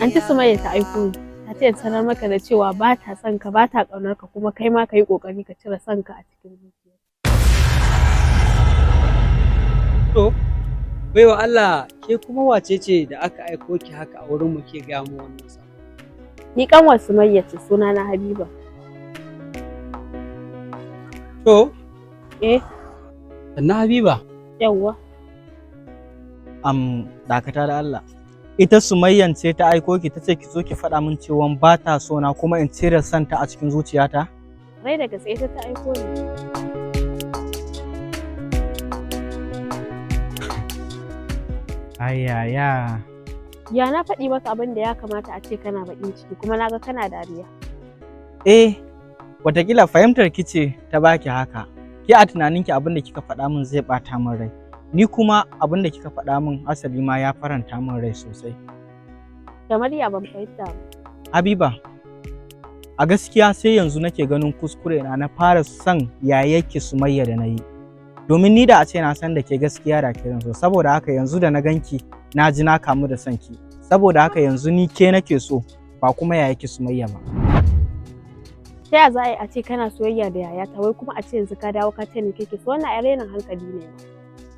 Anti Sumayya ta aiko ni. Ta ce in sanar maka da cewa ba ta son ka, ba ta ƙaunar ka, kuma kai ma ka yi ƙoƙari ka cire son ka a cikin zuciya. To, baiwa Allah, ke kuma wace ce da aka aiko ki haka a wurin mu ke gaya mu wannan sako? Ni kanwar Sumayya ce, suna na Habiba. To, Eh, sannan Habiba. Yawwa. Dakata da Allah. Ita Sumayyan ce ta aiko ki ta ce ki zo ki faɗa min cewa ba ta so na kuma in cire santa a cikin zuciyata? Rai da gaske ita ta aiko ni. Ayaya. Ya na faɗi maka abin da ya kamata a ce kana baƙin ciki kuma naga kana dariya. Eh, watakila fahimtar ki ce ta baki haka. Ki a tunaninki abin da kika faɗa min zai ɓata min rai. Ni kuma abin da kika faɗa min asali ma ya faranta min rai sosai. Kamar ya ban fahimta ba. Habiba, a gaskiya sai yanzu nake ganin kuskure na na fara son yayarki Sumayya da na yi. Domin ni da a ce na san da ke gaskiya da ke so, saboda haka yanzu da na ganki na ji na kamu da son ki. Saboda haka yanzu ni ke nake so ba kuma yayarki Sumayya ba. Ta ya za a yi a ce kana soyayya da yayata wai kuma a ce yanzu ka dawo ka ce ni kake so, wannan ai rainin hankali ne ma.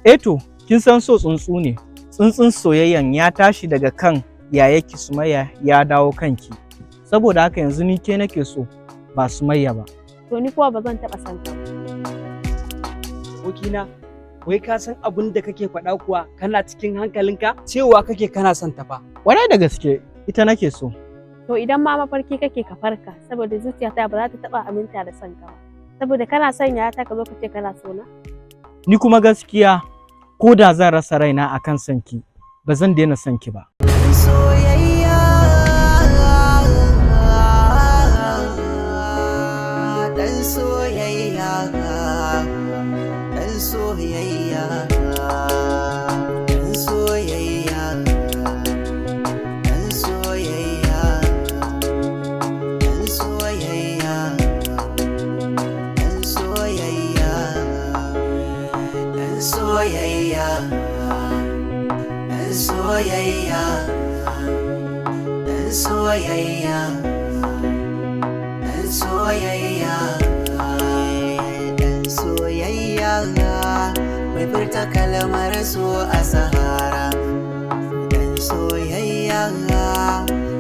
Eh to, kin san so tsuntsu ne. Tsuntsun soyayyan ya tashi daga kan yayarki Sumayya ya dawo kanki. Saboda haka yanzu ni ke nake so ba Sumayya ba. To ni kuwa ba zan taɓa son ka ba. Abokina, wai ka san abin da kake faɗa kuwa, kana cikin hankalinka cewa kake kana son ta fa? Kwarai da gaske ita nake so. To idan ma mafarki kake ka farka, saboda zuciyata ba za ta taɓa aminta da son ka ba. Saboda kana son yayata ka zo ka ce kana so na. Ni kuma gaskiya ko da zan rasa raina akan son ki ba zan daina son ki ba. Soyayya, dan soyayya, dan soyayya, dan soyayya, dan soyayya, dan soyayya, dan soyayya, dan soyayya, dan soyayya, dan soyayya, dan soyayya, dan soyayya, mai furta kalmar so a sahara, dan soyayya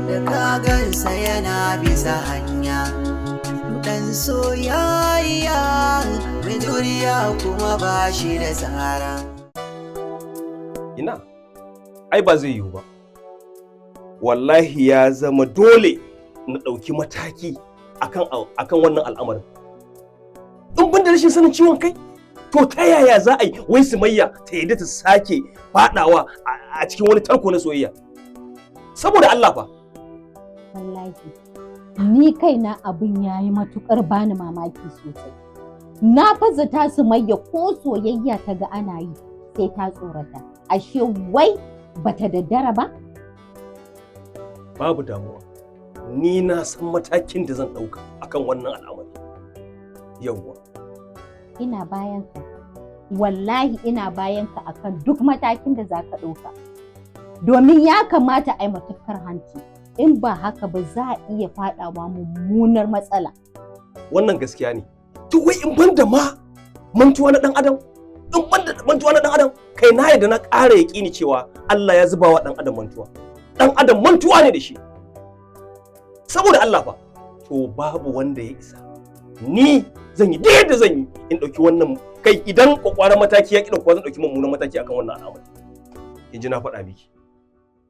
da ka gansa yana bisa hanya, dan soyayya mai juriya kuma ba shi da tsara. Ina, ai ba zai yiwu ba. Wallahi ya zama dole na ɗauki mataki akan wannan al'amarin. In ban da rashin sanin ciwon kai, to ta yaya za a yi wai Sumayya ta yadda ta sake faɗawa a cikin wani tarko na soyayya? Saboda Allah fa. Wallahi ni kaina abin ya yi matukar bani mamaki sosai. Na fazata Sumayya ko soyayya ta ga ana yi sai ta tsorata, ashe wai bata daddara ba. Babu damuwa, ni na san matakin da zan ɗauka akan wannan al'amari. Yawwa. Ina bayan ka, wallahi ina bayan ka akan duk matakin da za ka ɗauka, domin ya kamata a yi matukar hanci, in ba haka ba za a iya faɗawa mummunar matsala. Wannan gaskiya ne. To wai in ban da ma mantuwa na ɗan adam, in ban da mantuwa na ɗan adam, kai na yadda na ƙara yaƙini cewa Allah ya zuba wa ɗan adam mantuwa. Ɗan adam mantuwa ne da shi. Saboda Allah fa, to babu wanda ya isa. Ni zan yi duk yadda zan yi in ɗauki wannan, kai idan kwakwaran mataki ya ƙi ɗaukuwa, zan ɗauki mummunan mataki akan wannan al'amari. In ji na faɗa miki.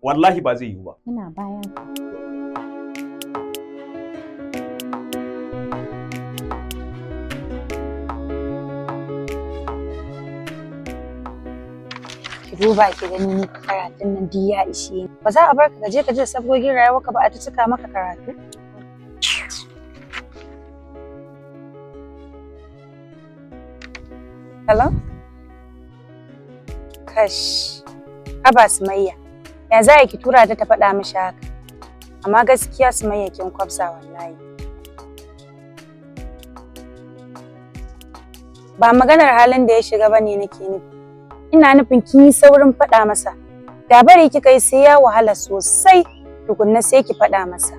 Wallahi ba zai yiwu ba. Ina bayan ka. Ki duba ki gani, ni fa karatun nan duk ya ishe ni. Ba za a bar ka je ka je sabgogin rayuwarka ba, a ta cika maka karatu. Hello? Kash. Haba Sumayya. Ya za ki tura ta ta faɗa mishi haka? Amma gaskiya Sumayya kin kwafsa wallahi. Ba maganar halin da ya shiga bane nake nufi. Ina nufin kin yi saurin faɗa masa. Da bari kika yi sai ya wahala sosai. Tukunna sai ki faɗa masa.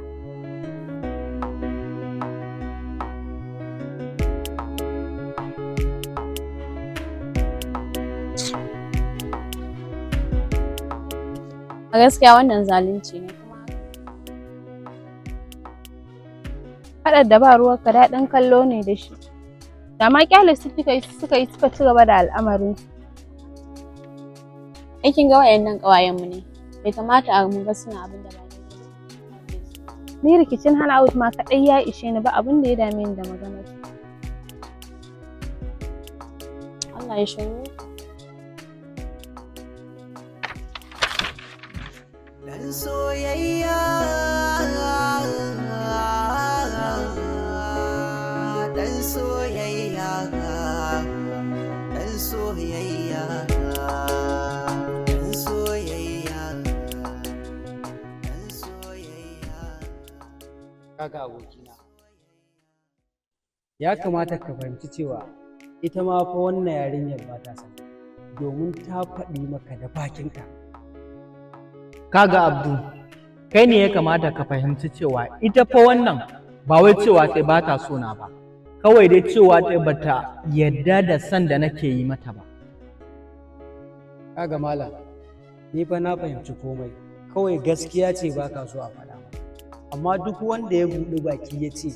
A gaskiya wannan zalunci ne kuma. Faɗar da ba ruwanka daɗin kallo ne da shi. Da ma ƙyale su kika yi suka yi suka ci gaba da al'amarin su. Ai kin ga wayannan ƙawayenmu ne. Bai kamata a mu ga suna abin da ba daidai ba. Ni rikicin hana out ma kaɗai ya ishe ni ba abin da ya dame ni da maganar su. Allah ya shirye. Dan soyayya, dan soyayya, dan soyayya, dan soyayya, dan soyayya. Kaga abokina, ya kamata ka fahimci cewa ita ma fa wannan yarinyar ba ta san domin ta faɗi maka da bakinka. Kaga Abdu, kai ne ya kamata ka fahimci cewa ita fa wannan ba wai cewa sai ba ta so na ba, kawai dai cewa ta bata yadda da san da nake yi mata ba. Kaga malam, ni fa na fahimci komai, kawai gaskiya ce ba ka so a faɗa ba. Amma duk wanda ya buɗe baki ya ce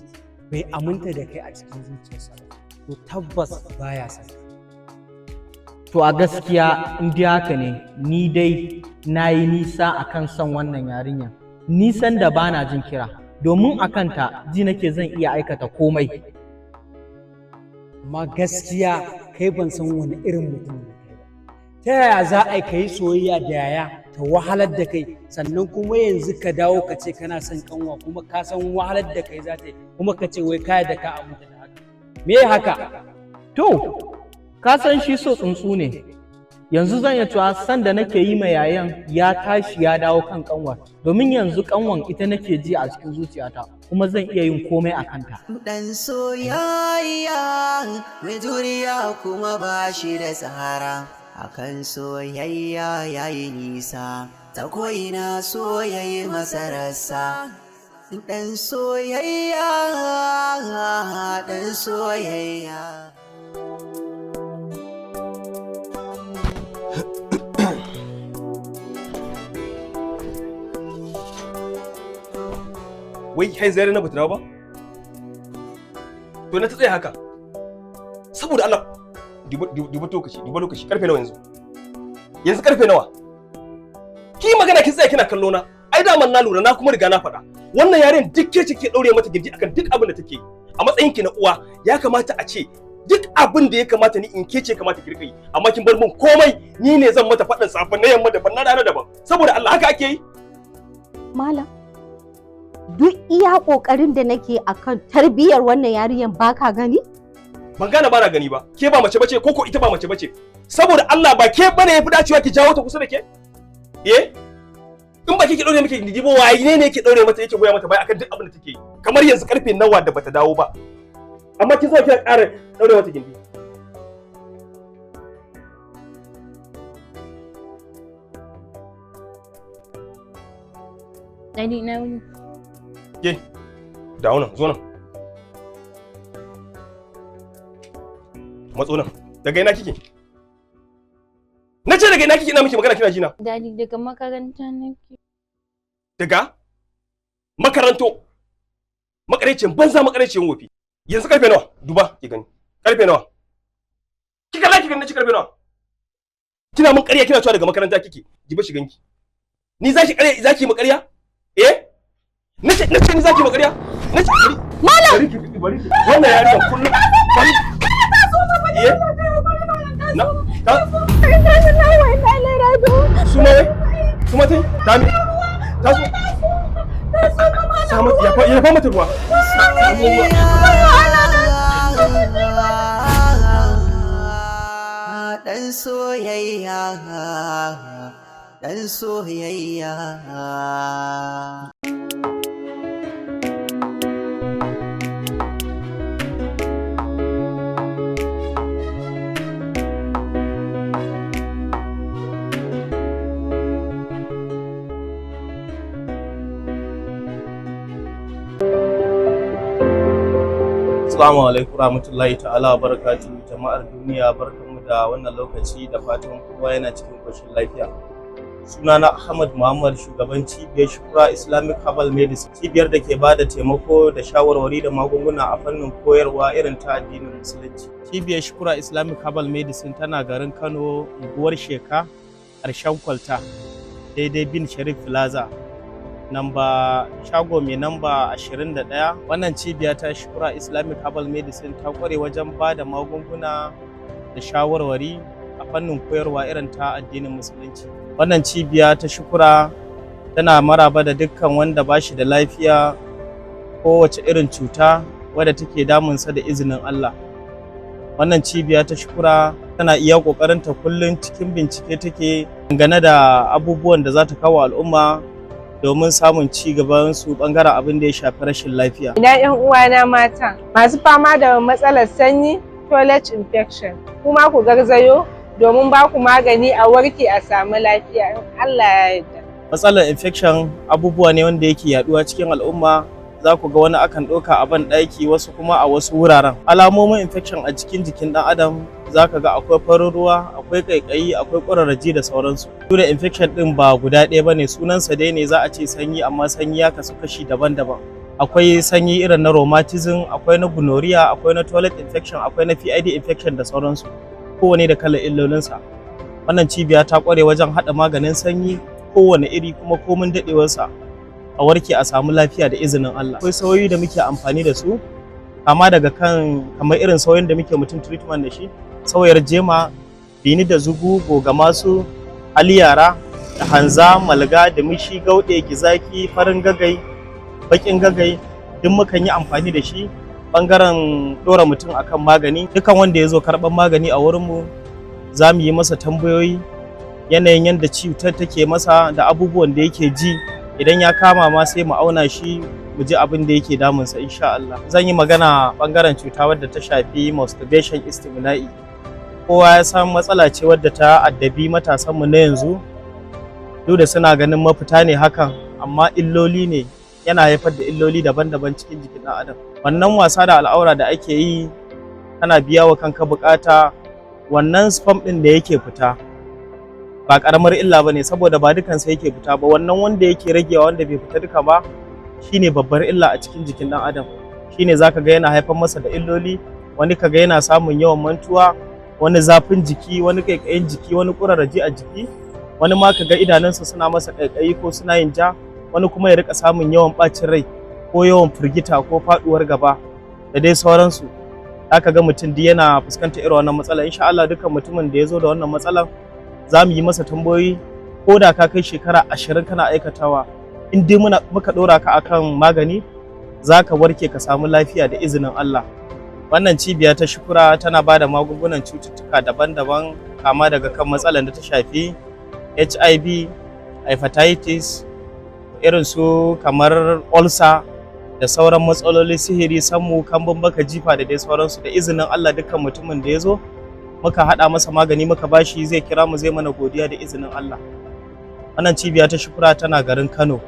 bai aminta da kai a cikin zuciyarsa ba, to tabbas baya son ka. To a gaskiya in dai haka ne, ni dai na yi nisa a kan son wannan yarinyar, nisan da bana jin kira, domin a kanta ji nake zan iya aikata komai. Amma gaskiya kai ban san wani irin mutum ne kai ba. Ta yaya za a yi ka yi soyayya da yaya ta wahalar da kai, sannan kuma yanzu ka dawo ka ce kana son kanwa kuma ka san wahalar da kai za ta yi, kuma ka ce wai ka yarda ka aminta da haka. Me haka? To, ka san shi so tsuntsu ne. Yanzu zan iya cewa san da nake yi ma yayan ya tashi ya dawo kan kanwar, domin yanzu kanwan ita nake ji a cikin zuciyata kuma zan iya yin komai a kanta. Dan soyayya mai juriya kuma ba shi da tsara, akan soyayya yayi nisa, ta ko'ina so yayi masararsa. Dan soyayya, dan soyayya. Wai kai ziyara na bata dawo ba? To na ta tsaya haka. Saboda Allah, duba duba lokaci, duba lokaci, karfe nawa yanzu? Yanzu karfe nawa? Ki magana kin tsaya kina kallo na. Ai daman na lura na kuma riga na faɗa. Wannan yaren duk ke ce ke daure mata gindi akan duk abin da take yi. A matsayin ki na uwa ya kamata a ce duk abin da ya kamata ni in ke ce kamata ki rika yi, amma kin bar min komai, ni ne zan mata faɗin safe na yamma daban na rana daban. Saboda Allah haka ake yi? Malam, duk iya ƙoƙarin da nake akan tarbiyyar wannan yarinyar baka gani? Ban gane ba na gani ba. Ke ba mace bace ko ko ita ba mace bace? Saboda Allah ba ke bane yafi dacewa ki jawo ta kusa da ke? Eh? In ba ke ki daure miki gindi ba, waye ne ne yake daure mata yake goya mata baya akan duk abin da take yi? Kamar yanzu karfe nawa da bata dawo ba. Amma kin zo kina ƙara daure mata gindi. Dadi na wuni. Ke, dawo nan, zo nan. Matso nan. Daga ina kike? Na ce daga ina kike, ina miki magana kina jina. Dadi daga makaranta nake. Daga makaranto. Makarecin banza, makarecin wofi. Yanzu karfe nawa? Duba ki gani. Karfe nawa? Kika la ki gani, na ci karfe nawa? Kina mun ƙarya kina cewa daga makaranta kike. Jiba shiganki. Ni zaki ƙarya, zaki mu ƙarya? Eh? Nace ni zaki mu ƙarya? Nace bari. Malam! Bari ki bari ki. Wannan yarinyar kullum bari. Eh? Na ta Suma wai? Suma tai? Ta mi? Ta so? Sa mata ya fa mata ruwa. Samo ruwa. Dan soyayya, dan soyayya. Assalamu alaikum rahmatullahi ta'ala wa barakatuhu. Jama'ar duniya, barkanmu da wannan lokaci, da fatan kowa yana cikin koshin lafiya. Sunana Ahmad Muhammad, shugaban cibiyar Shukura Islamic Herbal Medicine, cibiyar da ke bada taimako da shawarwari da magunguna a fannin koyarwa irin ta addinin Musulunci. Cibiyar Shukura Islamic Herbal Medicine tana garin Kano, unguwar Sheka, ƙarshen kwalta, daidai Bin Sharif Plaza, namba shago mai namba 21. Wannan cibiya ta Shukura Islamic Herbal Medicine ta kware wajen ba da magunguna da shawarwari a fannin koyarwa irin ta addinin Musulunci. Wannan cibiya ta Shukura tana maraba da dukkan wanda ba shi da lafiya, kowace irin cuta wadda take damunsa, da izinin Allah. Wannan cibiya ta Shukura tana iya ƙoƙarinta, kullum cikin bincike take dangane da abubuwan da za ta kawo al'umma domin samun ci gaban su bangaren abin da ya shafi rashin lafiya. Ina 'yan uwana mata masu fama da matsalar sanyi, toilet infection, kuma ku garzayo domin ba ku magani a warke a samu lafiya in Allah ya yarda. Matsalar infection abubuwa ne wanda yake yaduwa cikin al'umma. Za ku ga wani akan ɗauka a ban ɗaki, wasu kuma a wasu wuraren. Alamomin infection a cikin jikin ɗan adam, za ka ga akwai farin ruwa, akwai ƙaiƙayi, akwai ƙurarraji da sauransu. Duk da infection ɗin ba guda ɗaya ba ne, sunansa dai ne za a ce sanyi, amma sanyi ya kasu kashi daban-daban. Akwai sanyi irin na rheumatism, akwai na gonorrhea, akwai na toilet infection, akwai na PID infection da sauransu. Kowane da kalar illolinsa. Wannan cibiya ta ƙware wajen haɗa maganin sanyi kowane iri, kuma komin daɗewarsa, a warke a samu lafiya da izinin Allah. Akwai sauyoyi da muke amfani da su, kama daga kan kamar irin sauyin da muke mutum treatment da shi, sauyar jema, bini da zugu, gogamasu, aliyara, da hanza, malga, da mishi, gauɗe, gizaki, farin gagai, bakin gagai, duk mukan yi amfani da shi bangaren ɗora mutum akan magani. Dukan wanda ya zo karɓar magani a wurinmu, za mu yi masa tambayoyi yanayin yadda cutar take masa da abubuwan da yake ji. Idan ya kama ma, sai mu auna shi mu ji abin da yake damunsa, insha Allah. Zan yi magana bangaren cuta wadda ta shafi masturbation, istimna'i. Kowa ya san matsala ce wadda ta addabi matasanmu na yanzu, duk da suna ganin mafita ne hakan, amma illoli ne, yana haifar da illoli daban-daban cikin jikin ɗan adam. Wannan wasa da al'aura da ake yi, kana biya wa kanka bukata, wannan sperm ɗin da yake fita ba karamar illa ba ne, saboda ba dukansa yake fita ba. Wannan wanda yake ragewa, wanda bai fita duka ba, shine babbar illa a cikin jikin ɗan adam. Shine zaka ga yana haifar masa da illoli. Wani kaga yana samun yawan mantuwa, wani zafin jiki, wani kaikayin jiki, wani ƙurarraji a jiki, wani ma kaga idanunsa suna masa kaikayi ko suna yin ja, wani kuma ya rika samun yawan ɓacin rai ko yawan firgita ko faɗuwar gaba da dai sauransu. Zaka ga mutum duk yana fuskantar irin wannan matsala. Insha Allah, dukkan mutumin da ya zo da wannan matsalar, za mu yi masa tambayoyi. Ko da ka kai shekara 20 kana aikatawa, in dai muna muka ɗora ka akan magani, za ka warke ka samu lafiya da izinin Allah. Wannan cibiya ta Shukura tana ba da magungunan cututtuka daban-daban, kama daga kan matsalar da ta shafi HIV, hepatitis, irin su kamar ulcer da sauran matsaloli, sihiri, sammu, kambun baka, jifa da dai sauransu. Da izinin Allah, dukkan mutumin da ya zo muka haɗa masa magani muka bashi, zai kira mu, zai mana godiya da izinin Allah. Wannan cibiya ta Shukura tana garin Kano,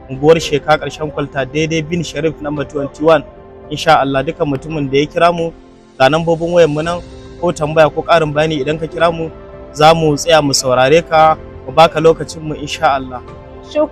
unguwar Sheka, ƙarshen kwalta, daidai Bin Sharif number 21. Insha Allah, dukkan mutumin da ya kira mu, ga nambobin wayan mu nan, ko tambaya ko ƙarin bayani, idan ka kira mu, za mu tsaya mu saurare ka, mu baka lokacin mu, insha Allah.